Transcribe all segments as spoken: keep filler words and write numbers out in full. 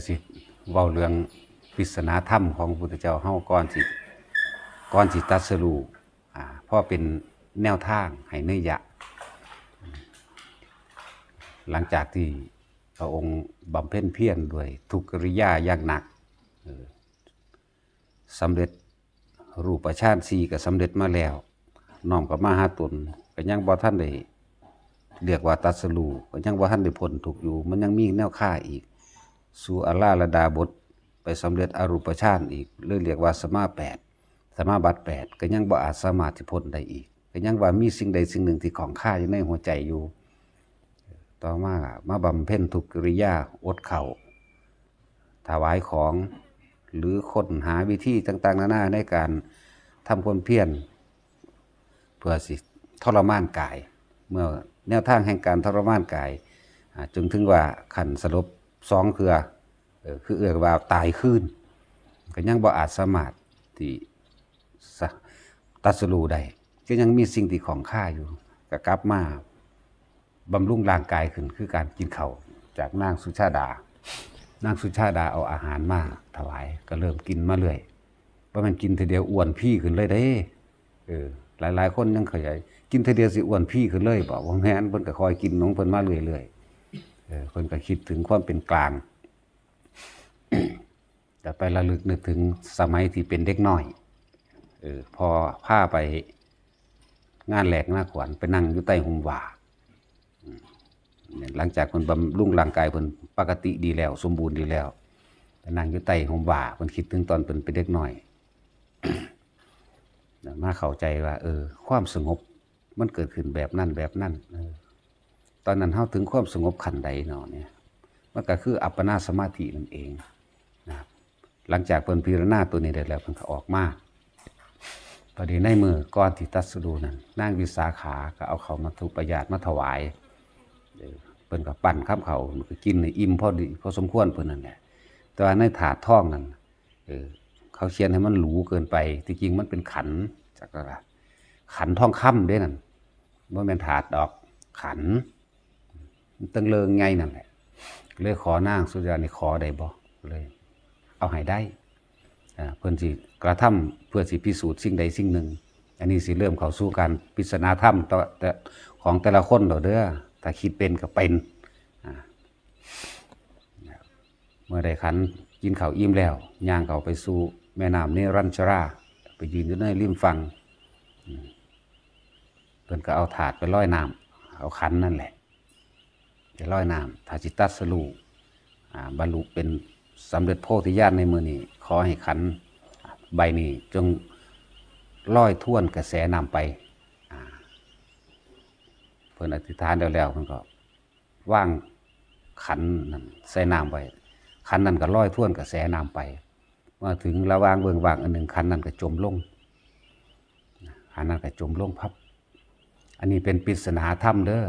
สิเว้าเรื่องปริศนาธรรมของพระพุทธเจ้าเฮาก่อนสิก่อนสิตรัสรู้ อ่า พอเป็นแนวทางให้นัยยะ หลังจากที่พระองค์บำเพ็ญเพียรด้วยทุกกิริยาอย่างหนัก เออ สำเร็จรูปฌานสี่ก็สำเร็จมาแล้ว น้อมกลับมาหาตน ก็ยังบ่ทันได้เรียกว่าตรัสรู้ ก็ยังบ่ทันได้พ้นทุกข์อยู่ มันยังมีแนวคาอีก สู่อาราธดาบท ไปสำเร็จอรูปฌานอีก เลยเรียกว่าสมาแปด สมาบัติแปด ก็ยังบ่อาจสามารถที่พ้นได้อีก ก็ยังว่ามีสิ่งใดสิ่งหนึ่งที่ข้องคาอยู่ในหัวใจอยู่ ต่อมาก็มาบำเพ็ญทุกกิริยา อดข้าว ถวายของ หรือค้นหาวิธีต่างๆนานาในการทำความเพียร เพื่อสิทรมานกาย เมื่อแนวทางแห่งการทรมานกาย อ่า จนถึงว่าขั้นสลบสองเทื่อ เออ คือเอื้อว่าตายคืน ก็ยังบ่อาจสามารถที่สะ ตรัสรู้ได้ ก็ยังมีสิ่งที่ข้องคาอยู่ ก็กลับมาบำรุงร่างกายขึ้น คือการกินข้าวจากนางสุชาดา นางสุชาดาเอาอาหารมาถวาย ก็เริ่มกินมาเรื่อย บ่แม่นกินเทื่อเดียวอ้วนพีขึ้นเลยเด้ เออ หลายๆคนยังเข้าใจ กินเทื่อเดียวสิอ้วนพีขึ้นเลยบ่ บ่แม่น เพิ่นก็ค่อยกินของเพิ่นมาเรื่อยๆ เออ เพิ่นก็คิดถึงความเป็นกลาง ก็ไประลึกนึกถึงสมัยที่เป็นเด็กน้อย เออ พ่อพาไปงานแหลกนาขวัญ ไปนั่งอยู่ใต้ฮ่มว่า อืม หลังจากเพิ่นบำรุงร่างกายเพิ่นปกติดีแล้ว สมบูรณ์ดีแล้ว ไปนั่งอยู่ใต้ฮ่มว่า เพิ่นคิดถึงตอนเพิ่นเป็นเด็กน้อย มาเข้าใจว่า เออ ความสงบมันเกิดขึ้นแบบนั้นแบบนั้น เออ ตอนนั้นเฮาถึงความสงบขั้นใดเนาะเนี่ย มันก็คืออัปปนาสมาธินั่นเองนะครับ หลังจากเพิ่นพิจารณาตัวนี้ได้แล้ว เพิ่นก็ออกมา พอดีในมื้อก่อนที่ตรัสรู้นั้น นางวิสาขาก็เอาข้าวมัทธุปายาตรมาถวาย เออ เพิ่นก็ปั้นกับข้าว มันก็กินให้อิ่มพอดี พอสมควรเพิ่นนั่นแหละ แต่ว่าในถาดทองนั่น เออ เขาเขียนให้มันหรูเกินไป ที่จริงมันเป็นขัน จักว่า ขันทองคำเด้นั่น บ่แม่นถาดดอก ขัน มันตั้งเริงไงนั่นแหละ เลยขอนางสุชาดานี่ ขอได้บ่ เลย เอาให้ได้ อ่า เพิ่นสิกระทำเพื่อสิพิสูจน์สิ่งใดสิ่งหนึ่ง อันนี้สิเริ่มเข้าสู่การปริศนาธรรมต่อ แต่ของแต่ละคนแล้วเด้อ ถ้าคิดเป็นก็เป็น อ่า เมื่อได้ขันกินข้าวอิ่มแล้ว ย่างเข้าไปสู่แม่น้ำเนรัญชรา ไปยืนอยู่ในริมฝั่ง อืม เพิ่นก็เอาถาดไปลอยน้ำ เอาขันนั่นแหละ ไปลอยน้ำ ถ้าสิตรัสรู้ อ่า บรรลุเป็นสำเร็จโพธิญาณในมื้อนี้ ขอให้ขันใบนี้จงลอยทวนกระแสน้ำไป อ่า เพิ่นอธิษฐานแล้วแล้ว เพิ่นก็วางขันนั่นใส่น้ำไว้ ขันนั่นก็ลอยทวนกระแสน้ำไป มาถึงระหว่างเบื้องว่างอันหนึ่ง ขันนั่นก็จมลง ขันนั่นก็จมลงพับ อันนี้เป็นปริศนาธรรมเด้อ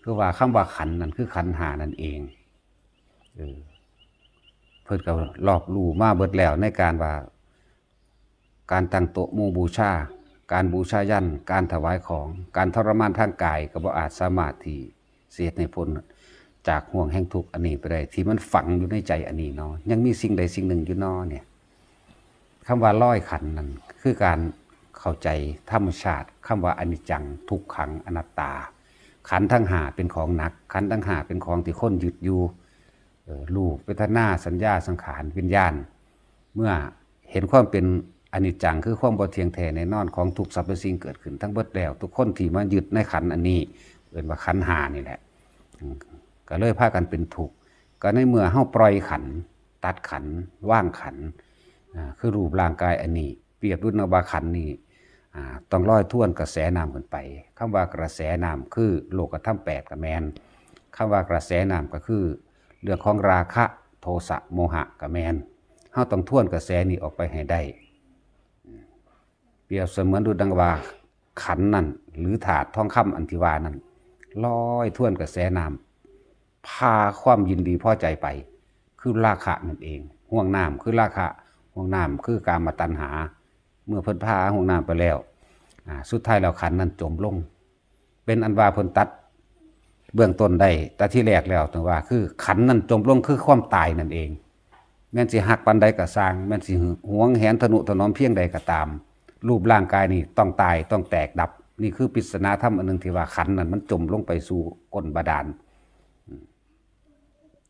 คือว่าคำว่าขันนั่นคือขันธ์ห้านั่นเอง เออ เพิ่นก็รอบรู้มาเบิดแล้วในการว่า การตั้งโต๊ะหมู่บูชา การบูชายัญ การถวายของ การทรมานทางกายก็บ่อาจสามารถที่สิเฮ็ดให้พ้นจากห่วงแห่งทุกข์อันนี้ไปได้ ที่มันฝังอยู่ในใจอันนี้เนาะ ยังมีสิ่งใดสิ่งหนึ่งอยู่เนาะเนี่ย คำว่าลอยขันธ์นั่นคือการเข้าใจธรรมชาติ คำว่าอนิจจัง ทุกขัง อนัตตา ขันธ์ทั้งห้าเป็นของหนัก ขันธ์ทั้งห้าเป็นของที่คนยึดอยู่ เอ่อ รูป เวทนา สัญญา สังขาร วิญญาณ เมื่อเห็นความเป็นอนิจจัง คือความบ่เที่ยงแท้แน่นอนของทุกสรรพสิ่งเกิดขึ้นทั้งเบิดแล้ว ทุกคนที่มายึดในขันธ์อันนี้ เอิ้นว่าขันธ์ห้านี่แหละ อืม ก็เลยพากันเป็นทุกข์ ก็ในเมื่อเฮาปล่อยขันธ์ ตัดขันธ์ วางขันธ์ อ่า คือรูปร่างกายอันนี้ เปรียบดุจว่าขันธ์นี่ อ่า ต้องลอยทวนกระแสน้ำขึ้นไป คำว่ากระแสน้ำคือโลกธรรมแปดก็แม่น คำว่ากระแสน้ำก็คือเรื่องของราคะ โทสะ โมหะก็แม่น เฮาต้องทวนกระแสนี้ออกไปให้ได้ เปรียบเสมือนดุจดังว่าขันธ์นั่น หรือถาดทองคำอันที่ว่านั่น ลอยทวนกระแสน้ำ พาความยินดีพอใจไป คือราคะนั่นเอง ห่วงน้ำคือราคะ ห่วงน้ำคือกามตัณหา เมื่อเพิ่นพาห่วงน้ำไปแล้ว อ่า สุดท้ายแล้วขันธ์นั้นจมลง เป็นอันว่าเพิ่นตัด เบื้องต้นได้แต่ที่แรกแล้ว ถึงว่าคือขันธ์นั้นจมลงคือความตายนั่นเอง แม่นสิฮักปานใดก็ซ่าง แม่นสิหวงแหนทะนุถนอมเพียงใดก็ตาม รูปร่างกายนี่ต้องตาย ต้องแตกดับ นี่คือปริศนาธรรมอันหนึ่งที่ว่าขันธ์นั้นมันจมลงไปสู่ก้นบาดาล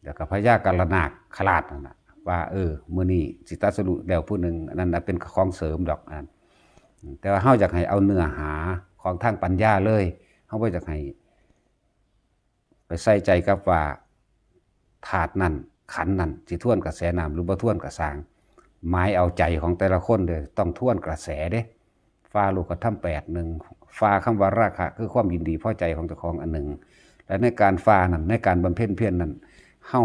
แล้วก็พญากรณาคราชนั่นน่ะ ว่า เออ มื้อนี้สิตรัสรู้แล้วผู้หนึ่ง อันนั้นน่ะเป็นของเสริมดอกอันนั้น แต่ว่าเฮาอยากให้เอาเนื้อหาของทางปัญญาเลย เฮาบ่อยากให้ไปใส่ใจกับว่าธาตุนั้นขันธ์นั้นสิทวนกระแสน้ำหรือบ่ทวนก็ซ่าง หมายเอาใจของแต่ละคนเด้อ ต้องทวนกระแสเด้ ฝ่าโลกธรรมแปดหนึ่ง ฝ่าคำว่าราคะคือความยินดีพอใจของเจ้าของอันหนึ่ง และในการฝ่านั้น ในการบำเพ็ญเพียรนั้น เฮา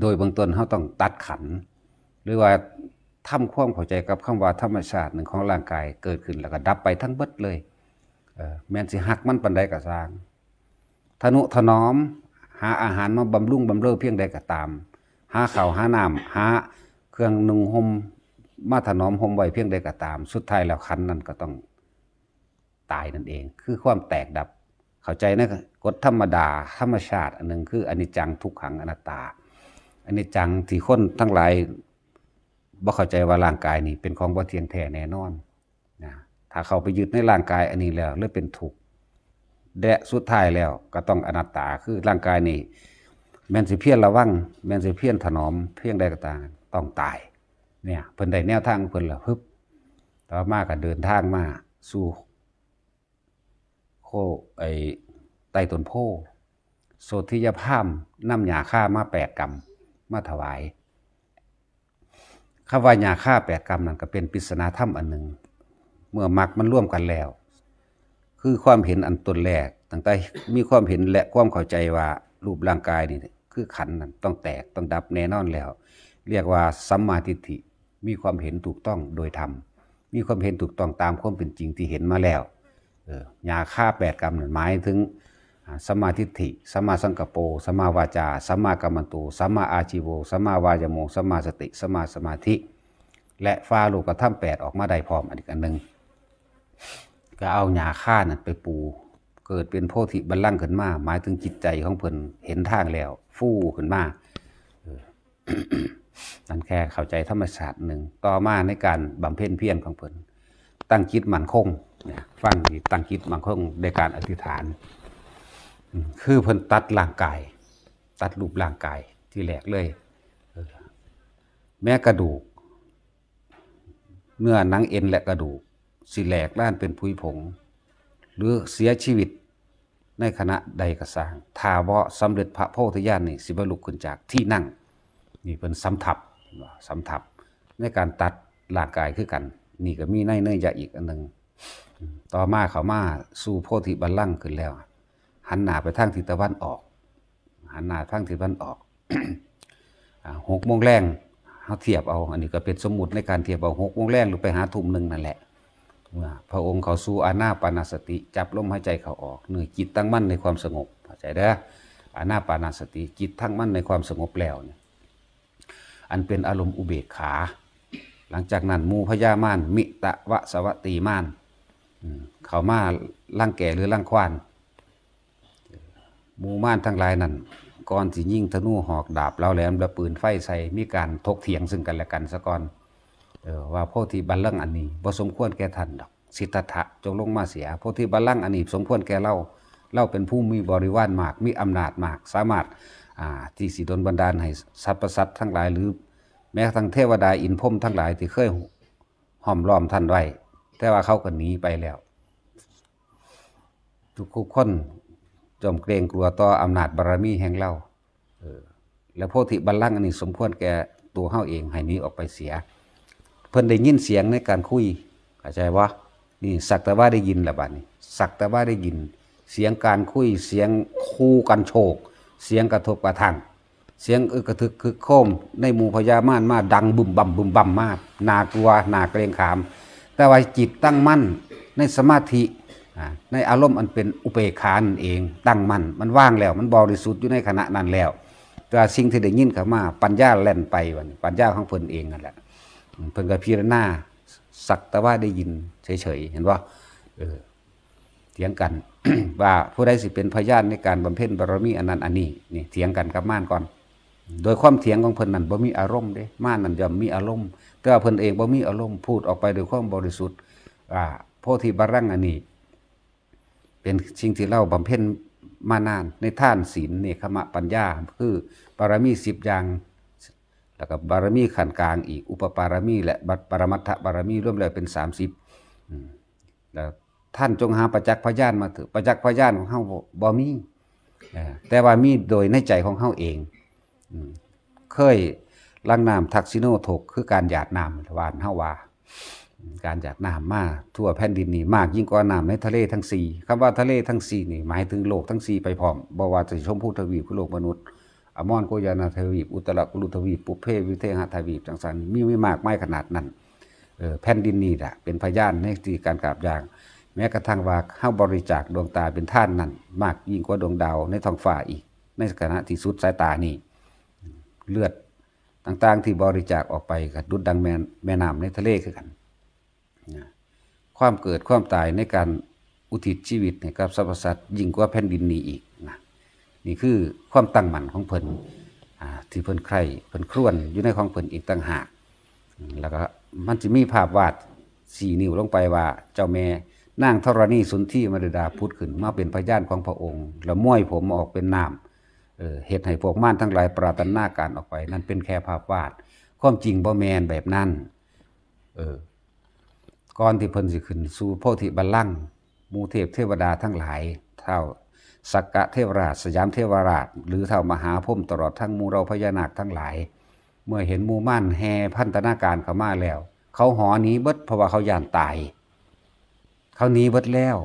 โดยเบื้องต้นเฮาต้องตัดขันธ์ หรือว่าทำความเข้าใจกับคำว่าธรรมชาติหนึ่งของร่างกายเกิดขึ้นแล้วก็ดับไปทั้งเบิดเลย เออ แม่นสิฮักมันปานใดก็ซ่าง ทะนุถนอม หาอาหารมาบำรุงบำเรอเพียงใดก็ตาม หาข้าวหาน้ำ หาเครื่องนุ่งห่มมาถนอมห่มไว้เพียงใดก็ตาม สุดท้ายแล้วขันธ์นั้นก็ต้องตายนั่นเอง คือความแตกดับ เข้าใจในกฎธรรมดา ธรรมชาติอันหนึ่งคืออนิจจัง ทุกขัง อนัตตา อนิจจังที่คนทั้งหลายบ่เข้าใจว่าร่างกายนี่เป็นของบ่เที่ยงแท้แน่นอนนะ ถ้าเข้าไปยึดในร่างกายอันนี้แล้วเลยเป็นทุกข์ และสุดท้ายแล้วก็ต้องอนัตตา คือร่างกายนี่ แม่นสิเพียรระวัง แม่นสิเพียรถนอมเพียงใดก็ตาม ต้องตาย เนี่ย เพิ่นได้แนวทางของเพิ่นแล้ว ฮึบ ต่อมาก็เดินทางมาสู่โค ไอ้ ใต้ต้นโพธิ์ โสธิยพราหมณ์นำหญ้าคามาแปดกำมาถวาย คำว่าหญ้าคาแปดกำนั่นก็เป็นปริศนาธรรมอันหนึ่ง เมื่อมรรคมันรวมกันแล้ว คือความเห็นอันต้นแรก ตั้งแต่มีความเห็นและความเข้าใจว่ารูปร่างกายนี่คือขันธ์นั่นต้องแตกต้องดับแน่นอนแล้ว เรียกว่าสัมมาทิฏฐิ มีความเห็นถูกต้องโดยธรรม มีความเห็นถูกต้องตามความเป็นจริงที่เห็นมาแล้ว เออ หญ้าคาแปดกำนั่นหมายถึง อ่า สัมมาทิฏฐิ สัมมาสังกัปโป สัมมาวาจา สัมมากัมมันโต สัมมาอาชีโว สัมมาวายาโม สัมมาสติ สัมมาสมาธิ และฝ่าโลกธรรมแปดออกมาได้พร้อมอันอีกอันหนึ่ง ก็เอาหญ้าคานั่นไปปู เกิดเป็นโพธิบัลลังก์ขึ้นมา หมายถึงจิตใจของเพิ่นเห็นทางแล้ว ฟูขึ้นมา เออ นั่นแค่เข้าใจธรรมชาติหนึ่ง ต่อมาในการบำเพ็ญเพียรของเพิ่น ตั้งจิตมั่นคง เนี่ย ฟังดี ตั้งจิตมั่นคงในการอธิษฐาน อืม คือเพิ่นตัดร่างกาย ตัดรูปร่างกายที่แรกเลย เออ แม้กระดูก เนื้อหนังเอ็นและกระดูก สิแหลกลานเป็นผุยผง หรือเสียชีวิตในขณะใดก็ซ่าง ถ้าบ่สำเร็จพระโพธิญาณนี่ สิบ่ลุกขึ้นจากที่นั่ง นี่เพิ่นสำทับ สำทับในการตัดร่างกายคือกัน นี่ก็มีในเนยยะอีกอันหนึ่ง ต่อมาเข้ามาสู่โพธิบัลลังก์ขึ้นแล้ว หันหน้าไปทางทิศตะวันออก หันหน้าทางทิศตะวันออก อ่า หกโมงแลง เฮาเทียบเอา อันนี้ก็เป็นสมมุติในการเทียบเอา หกโมงแลงหรือไปหาทุ่มหนึ่งนั่นแหละ เมื่อพระองค์เข้าสู่อานาปานสติ จับลมหายใจเข้าออก เนื้อจิตตั้งมั่นในความสงบ เข้าใจเด้อ อานาปานสติ จิตตั้งมั่นในความสงบแล้วเนี่ย อันเป็นอารมณ์อุเบกขา หลังจากนั้นหมู่พญามาร มิตวสวัตตีมาร อืม เข้ามารังแกหรือรังควาน หมู่มารทั้งหลายนั้น ก่อนสิยิงธนูหอกดาบเหลาแหลมและปืนไฟใส่ มีการถกเถียงซึ่งกันและกันซะก่อน เออ ว่าโพธิบัลลังก์อันนี้บ่สมควรแก่ท่านดอก สิทธัตถะ จงลงมาเสีย โพธิบัลลังก์อันนี้สมควรแก่เรา เราเป็นผู้มีบริวารมาก มีอำนาจมาก สามารถ อ่า ที่สิดลบันดาลให้สรรพสัตว์ทั้งหลาย หรือแม้กระทั่งเทวดาอินทร์พรหมทั้งหลายที่เคยห้อมล้อมท่านไว้ แต่ว่าเขาก็หนีไปแล้ว ทุกคนย่อมเกรงกลัวต่ออำนาจบารมีแห่งเรา เออ และโพธิบัลลังก์อันนี้สมควรแก่ตัวเฮาเอง ให้หนีออกไปเสีย เพิ่นได้ยินเสียงในการคุย เข้าใจบ่ นี่สักแต่ว่าได้ยินละบัดนี้ สักแต่ว่าได้ยิน เสียงการคุย เสียงคู่กันโชค เสียงกระทบกระทั่ง เสียงอึกกระทึกครึกโครมในหมู่พญามารมาดังบึมบั่มบึมบั่มมา น่ากลัว น่าเกรงขาม แต่ว่าจิตตั้งมั่นในสมาธิ อ่า ในอารมณ์อันเป็นอุเบกขานั่นเอง ตั้งมั่น มันว่างแล้ว มันบริสุทธิ์อยู่ในขณะนั้นแล้ว แต่ว่าสิ่งที่ได้ยินเข้ามา ปัญญาแล่นไปบัดนี้ ปัญญาของเพิ่นเองนั่นแหละ เพิ่นก็พิจารณา สักแต่ว่าได้ยินเฉยๆ เห็นบ่ เออ ถียงกัน ว่าผู้ใดสิเป็นพยานในการบำเพ็ญบารมีอันนั้นอันนี้ นี่เถียงกันกับมารก่อน โดยความเถียงของเพิ่นนั้นบ่มีอารมณ์เด้ มารนั้นย่อมมีอารมณ์ แต่ว่าเพิ่นเองบ่มีอารมณ์ พูดออกไปด้วยความบริสุทธิ์ อ่า โพธิบัลลังก์อันนี้ เป็นสิ่งที่เราบำเพ็ญมานาน ในทานศีลเนกขัมมะปัญญา คือบารมีสิบอย่าง แล้วก็บารมีขั้นกลางอีก อุปปารมี และปรมัตถบารมี รวมแล้วเป็นสามสิบ อืม แล้วท่านจงหาประจักษ์พยานมาเถอะ ประจักษ์พยานของเฮาบ่ บ่มี เอ่อ แต่ว่ามีโดยในใจของเฮาเอง อืม เคยหลั่งน้ำทักษิโณทก คือการหยาดน้ำ บ้านเฮาว่า การหยาดน้ำมาทั่วแผ่นดินนี่มากยิ่งกว่าน้ำในทะเลทั้งสี่ คำว่าทะเลทั้งสี่นี่หมายถึงโลกทั้งสี่ไปพร้อม บ่ว่าจะชมพูทวีปคือโลกมนุษย์ อมรโกยานาทวีป อุตรกุรุทวีป ปุพเพวิเทหทวีป จังซั่น มี มีมากมายขนาดนั้น เอ่อ แผ่นดินนี่แหละเป็นพยานในที่การกราบย่าง แม้กระทั่งว่าเฮาบริจาคดวงตาเป็นทานนั้น มากยิ่งกว่าดวงดาวในท้องฟ้าอีก ในขณะที่สุดสายตานี่ เลือดต่างๆที่บริจาคออกไปก็ดุจดังแม่ แม่น้ำในทะเลคือกัน นะ ความเกิดความตายในการอุทิศชีวิตให้กับสรรพสัตว์ยิ่งกว่าแผ่นดินนี้อีกนะ นี่คือความตั้งมั่นของเพิ่น อ่า ที่เพิ่นใคร่เพิ่นครวญอยู่ในของเพิ่นอีกต่างหาก แล้วก็มันจะมีภาพวาดสี่นิ้วลงไปว่าเจ้าแม่นางธรณีสุนทรีมารดาผุดขึ้นมาเป็นพยานของพระองค์ แล้วม้วยผมออกเป็นน้ำ เออ เฮ็ดให้พวกมารทั้งหลายปรารถนาการออกไป นั่นเป็นแค่ภาพวาด ความจริงบ่แม่นแบบนั้น เออ ก่อนที่เพิ่นสิขึ้นสู่โพธิบัลลังก์ หมู่เทพเทวดาทั้งหลาย ท้าวสักกะเทวราช สยามเทวราช หรือท้าวมหาพรหม ตลอดทั้งหมู่เหล่าพญานาคทั้งหลาย เมื่อเห็นหมู่มารแห่พันธนาการเข้ามาแล้ว เขาหอหนีเบิด เพราะว่าเขาย้านตาย เขาหนีเบิดแล้ว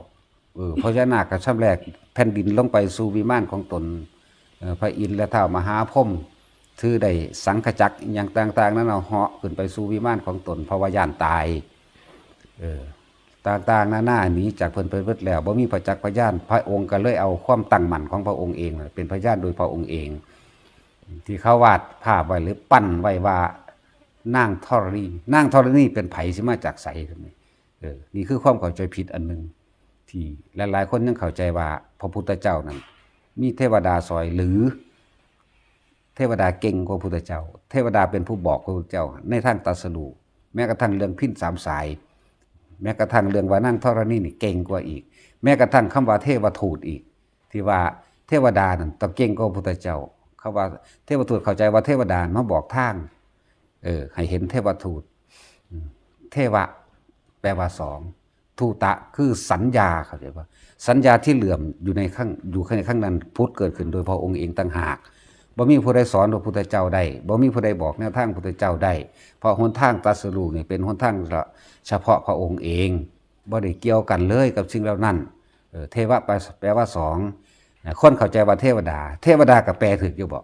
เออ พญานาคก็ชำแรกแผ่นดินลงไปสู่วิมานของตน เอ่อ พระอินทร์และท้าวมหาพรหม ถือได้สังขจักรอิหยังต่างๆ นั้นเอาเหาะขึ้นไปสู่วิมานของตน เพราะว่าย้านตาย เออ ต่างๆ นานาหนีจากเพิ่นไปเบิดแล้ว บ่มีประจักษ์พยาน พระองค์ก็เลยเอาความตั้งมั่นของพระองค์เองเป็นพยานโดยพระองค์เอง ที่เขาวาดภาพไว้หรือปั้นไว้ว่านางธรณี นางธรณีเป็นไผ สิมาจากไส เออ นี่คือความเข้าใจผิดอันหนึ่ง ที่หลายๆ คนยังเข้าใจว่าพระพุทธเจ้านั้นมีเทวดาซอย หรือเทวดาเก่งกว่าพุทธเจ้า เทวดาเป็นผู้บอกพระพุทธเจ้าในทางตรัสรู้ แม้กระทั่งเรื่องพิณสามสาย แม้กระทั่งเรื่องว่านางธรณีนี่เก่งกว่าอีก แม้กระทั่งคำว่าเทวทูตอีก ที่ว่าเทวดานั่นต้องเก่งกว่าพุทธเจ้า คำว่าเทวทูตเข้าใจว่าเทวดามาบอกทาง เออ ให้เห็นเทวทูต อืม เทวะ แปลว่าสอง ทูตะคือสัญญา เข้าใจปะ สัญญาที่เหลื่อมอยู่ในข้าง อยู่ในข้างนั้นผุดเกิดขึ้นโดยพระองค์เองต่างหาก บ่มีผู้ใดสอนพระพุทธเจ้าได้ บ่มีผู้ใดบอกแนวทางพุทธเจ้าได้ เพราะหนทางตรัสรู้นี่เป็นหนทางเฉพาะพระองค์เอง บ่ได้เกี่ยวกันเลยกับสิ่งเหล่านั้น เออ เทวะแปล แปลว่าสอง นะ คนเข้าใจว่าเทวดา เทวดาก็แปลถูกอยู่บ่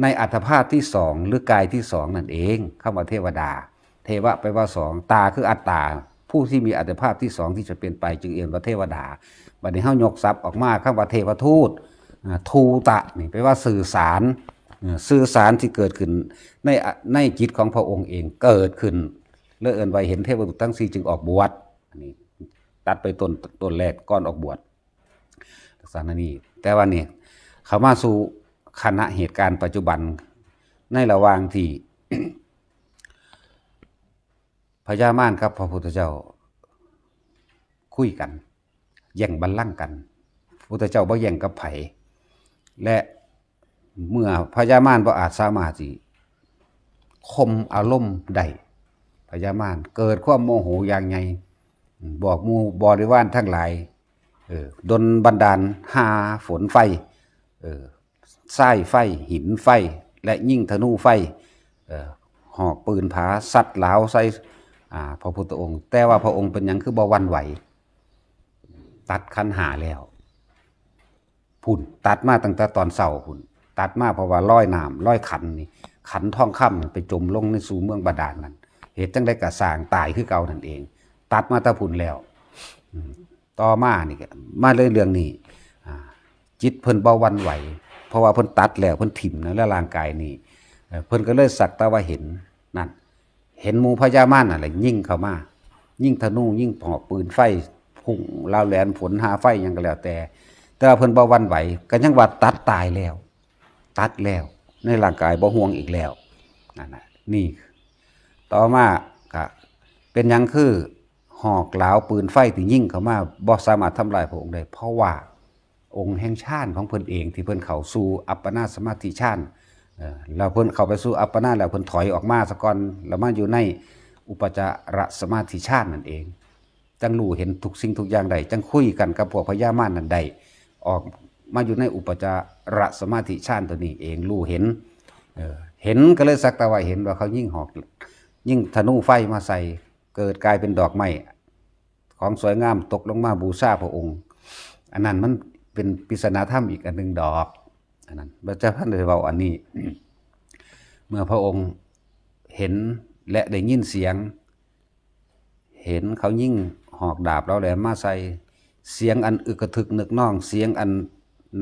ในอัตภาพที่สองหรือกายที่สองนั่นเอง คำว่าเทวดา เทวะแปลว่าสอง ตาคืออัตตา ผู้ที่มีอัตภาพที่สองที่จะเป็นไปจึงเรียกว่าเทวดา บัดนี้เฮายกศัพท์ออกมา คำว่าเทวทูต อ่า ทูตะนี่แปลว่าสื่อสาร อ่า สื่อสารที่เกิดขึ้นใน ในจิตของพระองค์เองเกิดขึ้น เลยเอิ้นว่าเห็นเทวทูตทั้งสี่จึงออกบวช อันนี้ตัดไปต้น ต้นแรกก่อนออกบวช ลักษณะนี้ แต่ว่านี่ เข้ามาสู่ขณะเหตุการณ์ปัจจุบัน ในระหว่างที่ พญามารกับพระพุทธเจ้าคุยกัน แย่งบัลลังก์กัน พระพุทธเจ้าบ่แย่งกับไผ และเมื่อพญามารบ่อาจสามารถสิข่มอารมณ์ได้ พญามารเกิดความโมโหอย่างใหญ่ บอกหมู่บริวารทั้งหลาย เออ ดลบันดาลหาฝนไฟ เออ ทรายไฟ หินไฟ และยิงธนูไฟ เออ หอกปืนผาซัดหลาวใส่ อ่า พระพุทธองค์ แต่ว่าพระองค์เป็นหยังคือบ่หวั่นไหว ตัดขันธ์ห้าแล้ว พุ้น ตัดมาตั้งแต่ตอนเช้าพุ้น ตัดมาเพราะว่าลอยน้ำ ลอยขันนี่ ขันทองคำนี่ไปจมลงในสู่เมืองบาดาลนั่น เหตุจั่งใดก็สร้างตายคือเก่านั่นเอง ตัดมาแต่พุ้นแล้ว อืม ต่อมานี่ก็มาเรื่อง เรื่องนี้ อ่า จิตเพิ่นบ่หวั่นไหว เพราะว่าเพิ่นตัดแล้ว เพิ่นถิ่มแล้ว และร่างกายนี่ เอ่อ เพิ่นก็เลยสักแต่ว่าเห็นนั่น เห็นหมู่พญามารนั่นแหละยิงเข้ามา ยิงธนู ยิงหอกปืนไฟ พุ่งลาวแหลนผลหาไฟหยังก็แล้วแต่ แต่ว่าเพิ่นบ่หวั่นไหว ก็ยังว่าตัดตายแล้ว ตัดแล้ว ในร่างกายบ่ห่วงอีกแล้ว นั่นน่ะ นี่ ต่อมาก็เป็นหยังคือหอกหลาวปืนไฟที่ยิงเข้ามาบ่สามารถทำลายพระองค์ได้ เพราะว่าองค์แห่งฌานของเพิ่นเองที่เพิ่นเข้าสู่อัปปนาสมาธิฌาน เอ่อ แล้วเพิ่นเข้าไปสู่อัปปนาแล้วเพิ่นถอยออกมาซะก่อน แล้วมาอยู่ในอุปจารสมาธิฌานนั่นเอง จั่งรู้เห็นทุกสิ่งทุกอย่างได้ จั่งคุยกันกับพวกพญามารนั่นได้ ออกมาอยู่ในอุปจารสมาธิฌานตัวนี้เอง รู้เห็น เอ่อ เห็นก็เลยสักแต่ว่าเห็นว่าเขายิงหอก ยิงธนูไฟมาใส่ เกิดกลายเป็นดอกไม้ ของสวยงามตกลงมาบูชาพระองค์ อันนั้นมันเป็นปริศนาธรรมอีกอันหนึ่งดอก อันนั้นพระเจ้าท่านได้เว้าอันนี้ เมื่อพระองค์เห็นและได้ยินเสียง เห็นเขายิงหอกดาบลาวแหลนมาใส่ เสียงอันอึกกระทึกนึกนอง เสียงอัน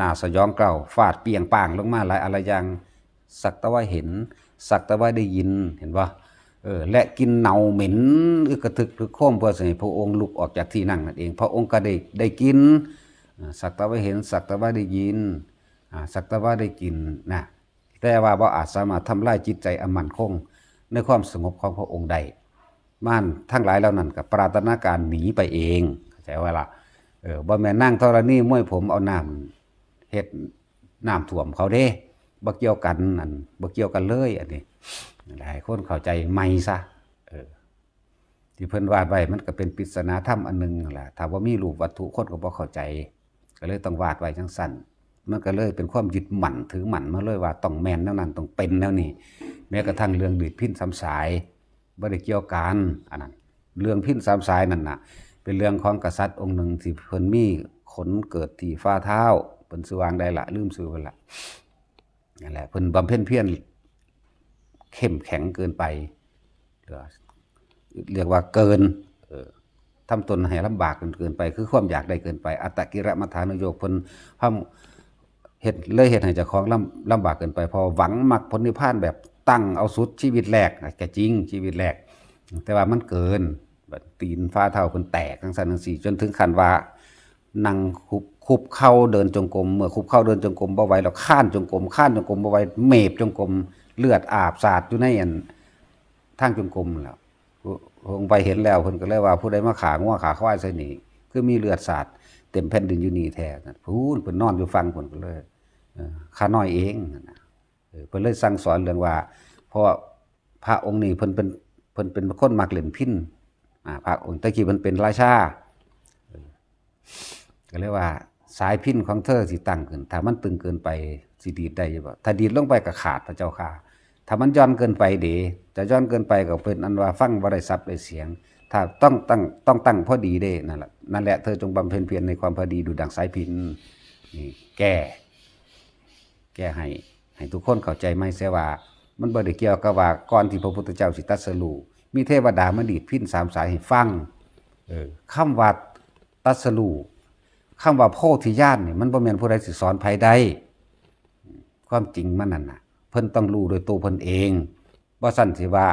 น่าสยองกล้าว ฟาดเปรียงป้างลงมาหลายอะหลายอย่าง สักแต่ว่าเห็น สักแต่ว่าได้ยิน เห็นบ่ เออ และกลิ่นเน่าเหม็นอึกกระทึกครึกโครม เพื่อสิให้พระองค์ลุกออกจากที่นั่งนั่นเอง พระองค์ก็ได้ ได้กลิ่น อ่า สักแต่ว่าเห็น สักแต่ว่าได้ยิน อ่า สักแต่ว่าได้กลิ่นนะ แต่ว่าบ่อาจสามารถทำลายจิตใจอันมั่นคงในความสงบของพระองค์ได้ มารทั้งหลายเหล่านั้นก็ปรารถนาการหนีไปเอง เข้าใจว่าล่ะ เออ บ่แม่นนางธรณีม้วยผมเอาน้ำเฮ็ดน้ำท่วมเขาเด้ บ่เกี่ยวกัน อัน บ่เกี่ยวกันเลย อันนี้ ให้คนเข้าใจใหม่ซะ เออ ที่เพิ่นวาดไว้มันก็เป็นปริศนาธรรมอันหนึ่งนั่นแหละ ถ้าบ่มีรูปวัตถุคนก็บ่เข้าใจ ก็เลยต้องวาดไว้จั่งซั้น มันก็เลยเป็นความยึดมั่นถือมั่นมาเลยว่าต้องแม่นแนวนั้น ต้องเป็นแนวนี้ แม้กระทั่งเรื่องดีดพิณสามสาย บ่ได้เกี่ยวกัน อันนั้น เรื่องพิณสามสายนั่นน่ะ เป็นเรื่องของกษัตริย์องค์หนึ่งที่เพิ่นมีขนเกิดที่ฝ่าเท้า เพิ่นชื่อว่าใดล่ะ ลืมชื่อเพิ่นละ นั่นแหละ เพิ่นบำเพ็ญเพียรเข้มแข็งเกินไป เรียกว่าเกิน เอ่อ ทำตนให้ลำบากจนเกินไป คือความอยากได้เกินไป อัตตกิลมัฏฐานุโยค เพิ่นทำ เฮ็ด เลยเฮ็ดให้เจ้าของลำ ลำบากเกินไป เพราะหวังมรรคผลนิพพานแบบตั้งเอาสุดชีวิตแรก ก็จริง ชีวิตแรก แต่ว่ามันเกิน บัดตีนฝ่าเท้าเพิ่นแตกจั่งซั้นจั่งซี้ จนถึงขั้นว่านั่งคุบ คุบเข่าเดินจงกรม เมื่อคุบเข่าเดินจงกรมบ่ไหวแล้ว คานจงกรม คานจงกรมบ่ไหว เมบจงกรม เลือดอาบสาดอยู่ในอันทางจงกรมแล้ว พระองค์ไปเห็นแล้ว เพิ่นก็เลยว่า ผู้ใดมาฆ่างัวฆ่าควายใส่นี่ คือมีเลือดสาดเต็มแผ่นดินอยู่นี่แท้ พู้น เพิ่นนอนอยู่ฝั่งพู้นก็เลย เอ่อ ข้าน้อยเองนั่นน่ะ เออ เพิ่นเลยสั่งสอนเรื่องว่า เพราะว่าพระองค์นี้เพิ่นเป็น เพิ่นเป็นคนมักเล่นพิณ อ่า พระองค์ตะกี้เพิ่นเป็นราชา เออ ก็เลยว่า สายพิณของเธอสิตั้งขึ้น ถ้ามันตึงเกินไปสิดีดได้อยู่บ่ ถ้าดีดลงไปก็ขาดพระเจ้าค่ะ ถ้ามันหย่อนเกินไปเด้ จะหย่อนเกินไปก็เป็นอันว่าฟังบ่ได้สับได้เสียง ถ้าต้องตั้ง ต้องตั้งพอดีเด้ นั่นแหละ นั่นแหละ เธอจงบำเพ็ญเพียรในความพอดีดุจดังสายพิณ นี่แก้ แก้ให้ ให้ทุกคนเข้าใจใหม่เสียว่า มันบ่ได้เกี่ยวกับว่าก่อนที่พระพุทธเจ้าสิตรัสรู้ มีเทวดามาดีดพิณสามสายให้ฟัง เออ คำว่าตรัสรู้ คำว่าโพธิญาณนี่ มันบ่แม่นผู้ใดสิสอนไผได้ ความจริงมันนั่นน่ะ เพิ่นต้องรู้โดยตัวเพิ่นเอง บ่ซั้นสิว่า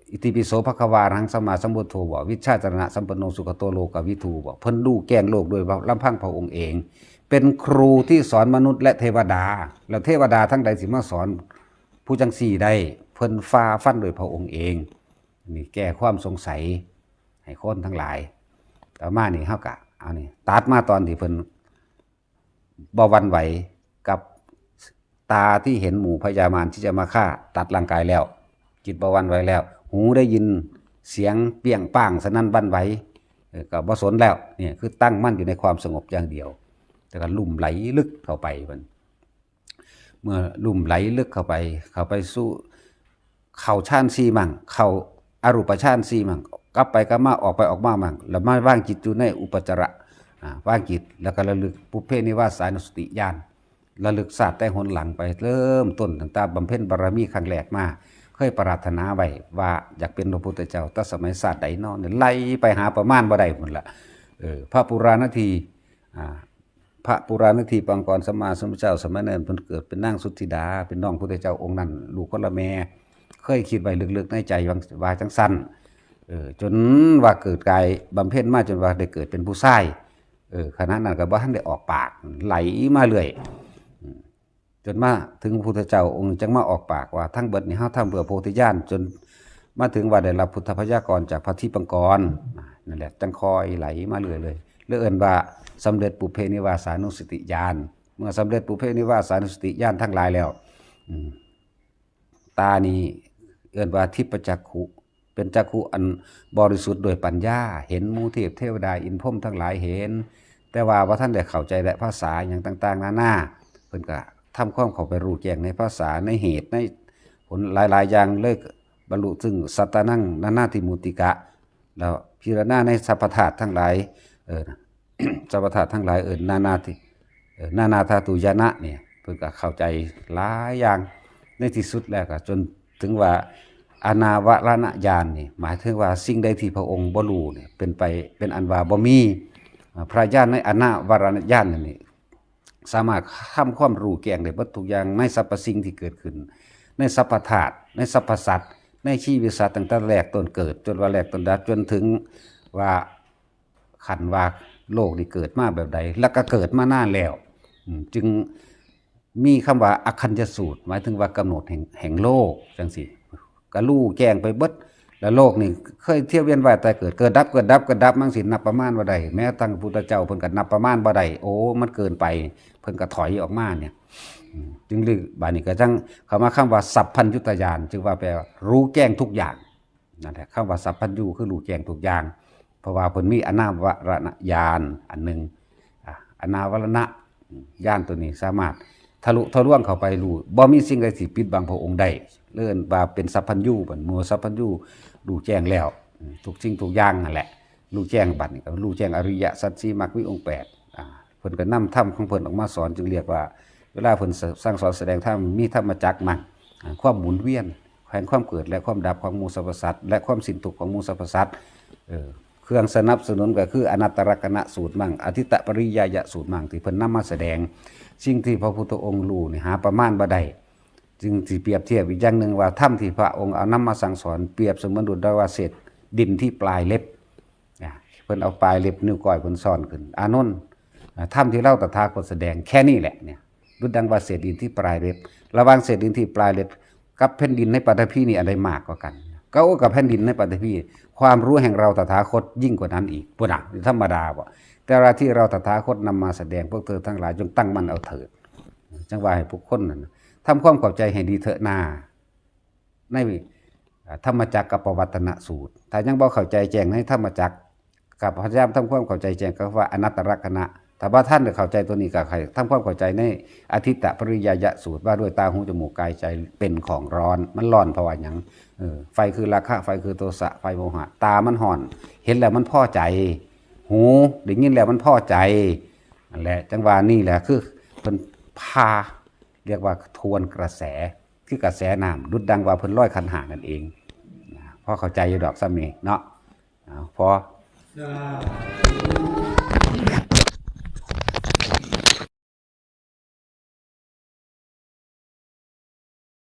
อิติปิโสภะคะวา อะระหังสัมมาสัมพุทโธ บ่ วิชชาจรณะสัมปันโน สุขโตโลกวิทู บ่ เพิ่นรู้แจ้งโลกโดยลำพังพระองค์เอง เป็นครูที่สอนมนุษย์และเทวดา แล้วเทวดาทั้งใดสิมาสอนผู้จั่งซี้ได้ เพิ่นฝ่าฟันโดยพระองค์เอง นี่แก้ความสงสัยให้คนทั้งหลาย ต่อมานี่เฮาก็ เอานี่ ตัดมาตอนที่เพิ่น บ่หวั่นไหวกับตาที่เห็นหมู่พญามารที่จะมาฆ่า ตัดร่างกายแล้ว จิตบ่หวั่นไหวแล้ว หูได้ยินเสียงเปรี้ยงป้างสนั่นหวั่นไหว เออ ก็บ่สนแล้ว เนี่ยคือตั้งมั่นอยู่ในความสงบอย่างเดียว แต่ก็ลุ่มไหลลึกเข้าไปมัน เมื่อลุ่มไหลลึกเข้าไป เข้าไปสู่ เข้าฌานสี่มั่ง เข้าอรูปฌานสี่มั่ง กลับไปกลับมา ออกไปออกมามั่ง แล้วมาวางจิตอยู่ในอุปจาระ อ่า วางจิต แล้วก็ระลึกปุพเพนิวาสานุสติญาณ ระลึกชาติแต่หนหลังไป เริ่มต้นตั้งแต่บำเพ็ญบารมีครั้งแรกมา เคยปรารถนาไว้ว่าอยากเป็นพระพุทธเจ้า แต่สมัยชาติใดน้อ เนี่ย ไล่ไปหาประมาณบ่ได้พุ้นละ เออ พระปุราณที อ่า พระปุราณทีปางก่อน สัมมาสัมพุทธเจ้า สมัยนั้นเพิ่นเกิดเป็นนางสุทธิดา เป็นน้องพุทธเจ้าองค์นั้น ลูกคนละแม่ เคยคิดไว้ลึกๆในใจว่า ว่าจั่งซั้น เออ จนว่าเกิดกายบำเพ็ญมาจนว่าได้เกิดเป็นผู้ชาย เออ ขณะนั้นก็บ่ทันได้ออกปาก ไหลมาเรื่อย อืม จนมาถึงพระพุทธเจ้าองค์จังมาออกปากว่า ทั้งเบิดนี้เฮาทำเพื่อโพธิญาณ จนมาถึงว่าได้รับพุทธพยากรจากพระทิพย์ปงกร นั่นแหละ จังค่อยไหลมาเรื่อยเลย เลยเอิ้นว่าสำเร็จปุพเพนิวาสานุสติญาณ เมื่อสำเร็จปุพเพนิวาสานุสติญาณทั้งหลายแล้ว อืม ตานี่เอิ้นว่าทิพยจักขุ เป็นจักขุอันบริสุทธิ์ด้วยปัญญา เห็นหมู่เทพเทวดาอินทร์พรหมทั้งหลายเห็น แต่ว่าบ่ทันได้เข้าใจและภาษาหยังต่างๆ นานา เพิ่นก็ทำความเข้าไปรู้แจ้งในภาษา ในเหตุ ในผลหลายๆ อย่างเลย บรรลุถึงสัตตานังนานาทิมุตติกะ แล้วพิจารณาในสรรพธาตุทั้งหลาย เออ สรรพธาตุทั้งหลาย เออ นานาทิ เออ นานาธาตุญาณะเนี่ย เพิ่นก็เข้าใจหลายอย่าง ในที่สุดแล้วก็จนถึงว่าอนาวรณญาณนี่ หมายถึงว่าสิ่งใดที่พระองค์บ่รู้เนี่ย เป็นไป เป็นอันว่าบ่มี อ่า พระญาณในอนาวรณญาณนี่ สามารถทำความรู้แจ้งได้เบิดทุกอย่างในสรรพสิ่งที่เกิดขึ้น ในสรรพธาตุ ในสรรพสัตว์ ในชีวิตสัตว์ตั้งแต่แรกต้นเกิด จนว่าแรกต้นดับ จนถึงว่า คันว่าโลกนี่เกิดมาแบบใด แล้วก็เกิดมานานแล้ว อืม จึงมีคำว่าอคัญญสูตร หมายถึงว่ากำหนดแห่ง แห่งโลกจังซี่ ก็รู้แจ้งไปเบิด แล้วโลกนี่เคยเที่ยวเวียนว่ายตายเกิด เกิดดับ เกิดดับ เกิดดับ มันสินับประมาณบ่ได้ แม้กระทั่งพระพุทธเจ้าเพิ่นก็นับประมาณบ่ได้ โอ้ มันเกินไป เพิ่นก็ถอยออกมาเนี่ย อืม จึงเรียก บาดนี้ก็จังเข้ามาคำว่าสัพพัญญุตญาณ จึงว่าแปลว่ารู้แจ้งทุกอย่าง นั่นแหละ คำว่าสัพพัญญูคือรู้แจ้งทุกอย่าง เพราะว่าเพิ่นมีอนาวรณญาณอันหนึ่ง อ่ะ อนาวรณญาณตัวนี้สามารถทะลุทะลวงเข้าไปรู้ บ่มีสิ่งใดสิปิดบังพระองค์ได้ เอิ้นว่าเป็นสัพพัญญู บัดหมู่สัพพัญญูรู้แจ้งแล้ว อืม ทุกสิ่งทุกอย่างนั่นแหละ รู้แจ้งบัดนี้ก็รู้แจ้งอริยสัจสี่ มรรคมีองค์แปด อ่า เพิ่นก็นำธรรมของเพิ่นออกมาสอน จึงเรียกว่า เวลาเพิ่นสั่งสอนแสดงธรรม มีธรรมจักรมั่ง อ่า ความหมุนเวียนแห่งความเกิดและความดับของหมู่สรรพสัตว์ และความสิ้นทุกข์ของหมู่สรรพสัตว์ เออ เครื่องสนับสนุนก็คืออนัตตลักษณสูตรมั่ง อทิฏฐปริยายสูตรมั่ง ที่เพิ่นนำมาแสดง สิ่งที่พระพุทธองค์รู้นี่หาประมาณบ่ได้ จึงสิเปรียบเทียบอีกอย่างหนึ่งว่า ธรรมที่พระองค์เอานำมาสั่งสอน เปรียบเสมือนดุจดังว่าเศษดินที่ปลายเล็บ อ่ะ เพิ่นเอาปลายเล็บนิ้วก้อยเพิ่นซ่อนขึ้น อานนท์ อ่ะ ธรรมที่เราตถาคตแสดงแค่นี้แหละเนี่ย ดุจดังว่าเศษดินที่ปลายเล็บ ระหว่างเศษดินที่ปลายเล็บกับแผ่นดินในปฐพีนี่อันใดมากกว่ากัน ก็โอ้ กับแผ่นดินในปฐพี ความรู้แห่งเราตถาคตยิ่งกว่านั้นอีก พุ้นน่ะ ธรรมดาบ่ แต่ว่าที่เราตถาคตนำมาแสดง พวกเธอทั้งหลายจงตั้งมั่นเอาเถิด จังว่าให้พวกคนนั้นน่ะทำความเข้าใจให้ดีเถอะนา ใน อ่า ธรรมจักรกัปปวัตตนสูตร ถ้ายังบ่เข้าใจแจ้งในธรรมจักร ก็พยายามทำความเข้าใจแจ้งกับว่าอนัตตลักษณะ ถ้าบ่ทันได้เข้าใจตัวนี้ก็ให้ทำความเข้าใจในอทิฏฐปริยายสูตร ว่าด้วยตาหูจมูกกายใจเป็นของร้อน มันร้อนเพราะว่าหยัง เออ ไฟคือราคะ ไฟคือโทสะ ไฟโมหะ ตามันฮ้อน เห็นแล้วมันพอใจ หูได้ยินแล้วมันพอใจ นั่นแหละ จังว่านี่แหละคือเพิ่นพา เรียกว่าทวนกระแส คือกระแสน้ำ ดุจดังว่าเพิ่นลอยขันธ์ห้านั่นเอง นะ พอเข้าใจอยู่ดอกส่ำนี้เนาะ เอา พอ สาธุ